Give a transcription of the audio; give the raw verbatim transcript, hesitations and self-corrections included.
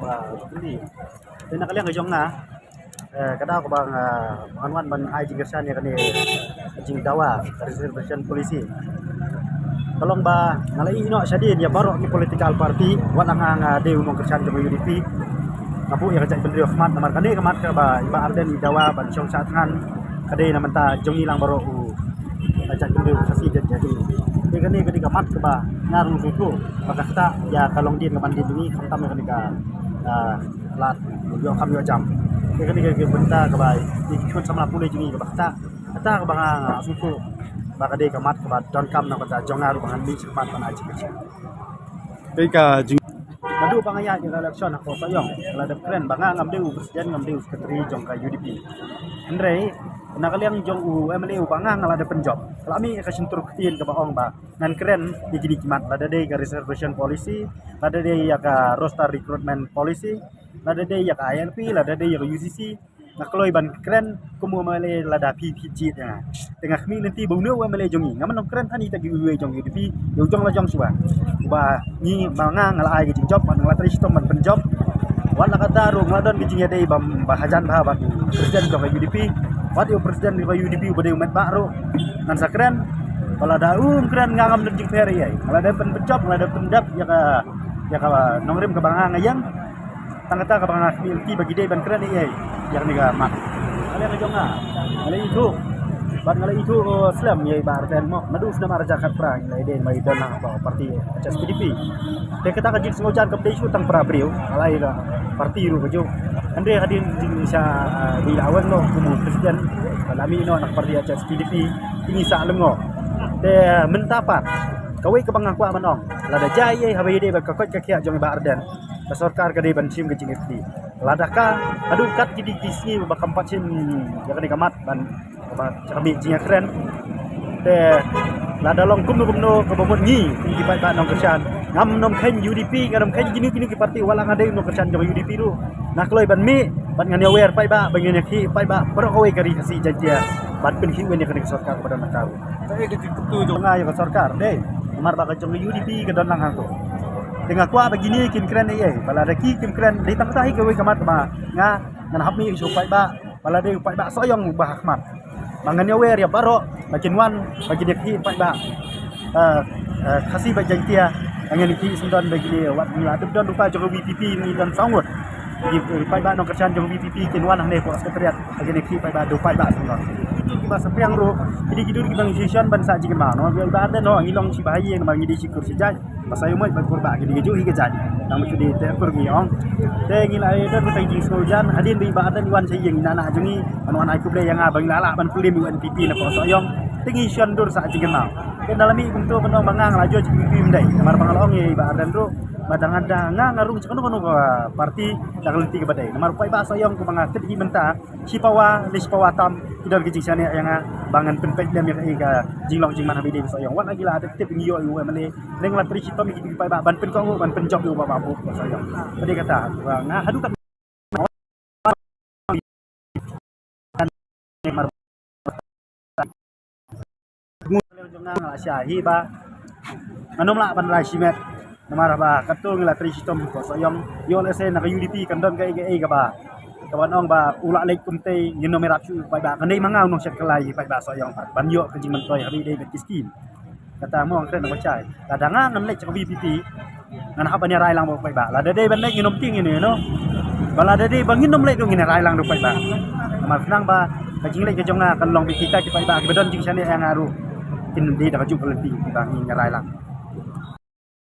Ba, ni. Te na ka liang ka jong nga, eh, ka daw kaba nga, ngan wan ban ai jingkyrshan ïa kane ka jingdawa ka reservation policy. Ka long ba nga la ïeh noh shadien ïa baroh ki political party, wat la nga nga dei u nongkyrshan jong ka U D P. Nga buh ïa ka jaitbynriew ha khmat namar kane ka mat kaba i Bah Ardent i dawa ban shong shah thngan. Ka dei na bynta jong ngi lang baroh u, ka jaitbynriew Khasi Jaiñtia jong ngi. Te kane ka dei ka mat kaba nga ruh nga sngewthuh ba ka ktah ïa ka longdien ka mandien jong ngi khamtam ïa kane ka, ah, lad ïoh kam ïoh jam. Te kane ka dei ka bynta kaba i ki khun samla pule jong ngi kaba ktah, ktah kaba nga, nga sngewthuh ba ka dei ka mat kaba donkam na bynta jong nga ruh ba ngan mih sha khmat ban ai jingkyrshan. Te ka jing Naduh ba nga ïaid ïa ka election ha Sohiong, nga la dep kren ba nga ngam dei u president, ngam dei u secretary jong ka U D P. Hynrei na ka liang jong u M L A uba nga nga la dep pynjop, la mih ïa ka shyntur ktien kaba ong ba ngan kren ïa kine ki mat, lada dei ka reservation policy, lada dei ïa ka roster recruitment policy, lada dei ïa ka I L P, lada dei ïa ka U C C. Nga kloi ban kren kum u M L A lada phi phi jied ïa nga. Te nga khmih lynti ba une u M L A jong ngi, ngam nang kren than ïa kita kiwei jong U D P, ïa u jong la jong shuwa. Ba ngi, ba nga nga la ai ka jingjop, ba nga la trei shitom ban pynjop. Wat la katta ruh nga la don ka jingïadei ba, ba hajan bha bad president jong ka U D P. Wat ïa u president jong ka U D P uba dei u met bah ruh ngan sa kren. Ba lada um kren nga ngam don jingpher ïa. Nga la dep pynjop, nga la dep pyndep ïa ka, ïa ka nongrim kaba nga nga ïeng. Tang kata kaba nga khmih lynti ba ki dei ban kren ïa, ïa kane ka mat. Ka liang ka jong nga, nga la ithuh bad nga la ithuh, uh, slem ïa i Bah Ardent mo. Naduh snem ar hajar khatphra ngi la ïadei, ngi la ïadei lang bad party H S P D P. Te kata ka jingsngewjan kam dei shuh tang para briew, ka la ïa ka party ruh kajuh. Hynrei hadien jingshisha, uh, dei la wan noh kum u president, ba la mih noh na ka party H S P D P, te ngi sah lyngngoh. Te mynta pat kawei kaba nga kwah ban ong, lada jia ïa haba ïadei bad ka koit ka khiah jong i Bah Ardent, ka sorkar ka dei ban shim ka jingkitkhlieh. Lada ka, haduh kat ki dei ki sngi ba kam pat shim ïa kane ka mat ban, ba ka mih jingïakren. Te lada long kumno kumno kaba mut ngi, ngi ki paidbah nongkyrshan, ngam nym kheiñ U D P, ngam nym kheiñ kino kino ki party, wat la nga dei nongkyrshan jong U D P ruh, nga kloi ban mih bad ngan ïawer paidbah, ban ngan ïakhih paidbah baroh kawei ka ri Khasi Jaiñtia ban pynkhih win ïa kane ka sorkar kaba don na ka ruh. Kaei ka jingkyntu jong nga ïa ka sorkar, dei namar ba ka jong ka U D P ka don lang hangto. Te nga kwah ba kine kin kren ei ei, ba lada ki kim kren, dei tang kata hi kawei ka mat ba nga ngan hap mih sha u paidbah, ba lada u paidbah Sohiong uba ha khmat, ba ngan ïawer ïa baroh ba kin wan ba kin ïakhih paidbah, eh, eh, Khasi bad Jaiñtia. Ba ngan ïakhih syndon ba kine, wat ngi la dep don rupa jong ka V P P, ngi don saw ngut. Ki paidbah nongkyrshan jong ka V P P kin wan hangne hapoh Secretariat, ba kin ïakhih paidbah da u paidbah syndon. Kito kiba saphriang ruh, ki dei, ki dei kiba ngi shisha ban sah jingkynmaw. Namar ba i Bah Ardent, no, ngi long shi bahaïing, namar ngi dei shi kur shi jait. Ba Sohiong mo, ba kur ba ki dei kajuh hi ka jait. Tang ba shu dei te kur ngi ong. Te ngi la ïa don ka jingsngewjan hadien ba i Bah Ardent i wan sha ïing, i nah nah jong ngi, ban wan ai khublei ïa nga ba ngi la lah ban plie ïa u N P P na hapoh Sohiong. Te ngi shon dur sah jingkynmaw. Te na la mih kumto ban ong ba nga nga la jot jingkynmaw, ym dei. Namar ba nga la ong ïa i Bah Ardent ruh ba da nga, da nga nga rung sha kano kano ka party da ka lynti kaba dei. Namar u paidbah Sohiong kumba nga tip hi mynta, shi pawa lane shi pawa tam ki don ka jingshaniah ïa nga ba ngan pynpeit lem ïa ka, ïa ka jinglong jingman ha ba ïadei bad Sohiong. Wat la ki la dep tip ngi ïoh ïa u M L A, leng la trei shitom ïa ki paidbah ban pynkohnguh ban pynjop ïa u Bah Mahbub Sohiong. Ka dei kata ba nga haduh kat Nga la shah hi ba ngan ym lah ban rai shimet. Namar ba katto ngi la trei shitom hapoh Sohiong. Ïoh lehse na ka U D P kan don kaei kaei kaba, kaba ong ba u la leit kumtei, ngin ym ïarap shuh ïa u paidbah. Kan dei ma nga u nongshet kylla ïa u paidbah Sohiong pat ban ïoh ka jingmyntoi ha ba ïadei bad ki skim. Kata mo nga kren na ka shai. Lada nga ngan leit sha ka V P P, ngan hap ban ïarai lang bad u paidbah. Lada dei ban leit ngin ym tieng ïa u, no. Ba lada dei ba ngin ym leit ruh ngin ïarai lang da u paidbah. Namar khnang ba ka jingleit ka jong nga kan long bad kita ki paidbah kiba don jingshaniah ïa nga ruh, kin dei da kajuh ka lynti ba ngin ïarai lang.